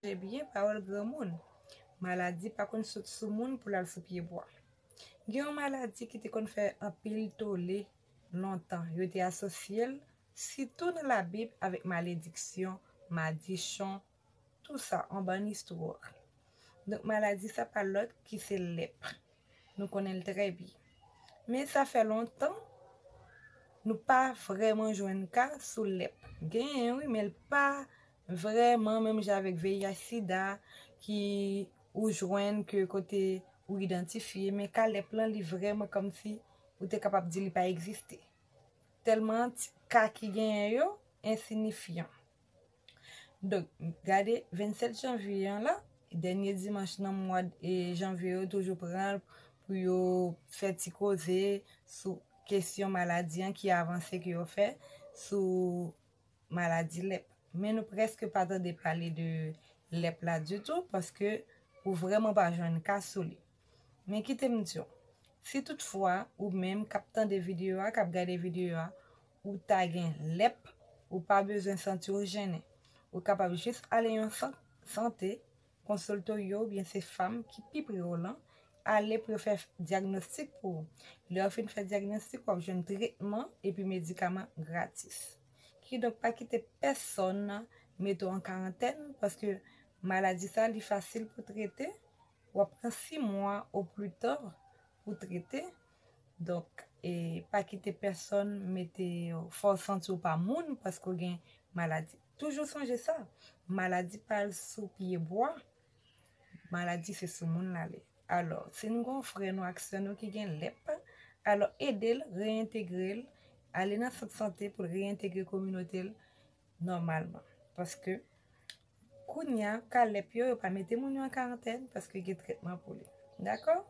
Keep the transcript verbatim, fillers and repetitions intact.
Sonje byen pawòl granmoun, maladi pa konn sot sou moun pou l al sou pye bwa. Gen yon maladi ki te konn fè anpil tole lontan, yo te asosye l sitou nan Labib avèk malediksyon, madichon, tou sa, yon bann istwa. Donk maladi sa pa lòt ki se lèp. Nou konnen l trè byen. Men sa fè lontan nou pa vrèman jwenn ka sou lèp. Genyen wi, men l pa vrèman menm jan avèk V I H sida ki ou jwenn ke kote ou idantifye, men ka lèp lan li vrèman kòmsi ou te kapab di li pa egziste. Tèlman ti ka ki genyen yo ensinifyan. Donk, gade vennsèt janvye an la, dènye dimanch nan mwa e janvye yo toujou pran l pou yo fè ti koze sou kesyon maladi an ki avanse ke yo fè sou maladi lèp. Men nou prèske pa tande pale de lèp la ditou paske ou vrèman pa jwenn ka sou li. Men kite m di w, si toutfwa ou menm k ap tande videyo a, k ap gade videyo a, ou ta gen lèp, ou pa bezwen santi w jennen. Ou kapab jis ale yon sant sante, konsilte w yo oubyen se fanm ki pi pre w lan, ale pou yo fè dyagnostik pou ou. Lè yo fin fè dyagnostik, w ap jwenn tretman epi medikaman gratis. Kidonk, pa kite pèsonn mete w an karantèn, paske maladi sa, li fasil pou trete. W ap pran sis mwa o pli ta pou trete. Donk, e, pa kite pèsonn mete, fè w santi w pa moun paske w gen maladi. Toujou sonje sa, maladi pa al sou pye bwa, maladi se sou moun l ale. Alò, si nou gen yon frè nou ak sè nou ki gen lèp, alò ede l reyentegre l, ale nan sant sante pou l reyentegre kominote l nòmalman. Paske kounye a, ka lèp yo, yo pa mete moun yo an karantèn paske gen tretman pou li. Dakò?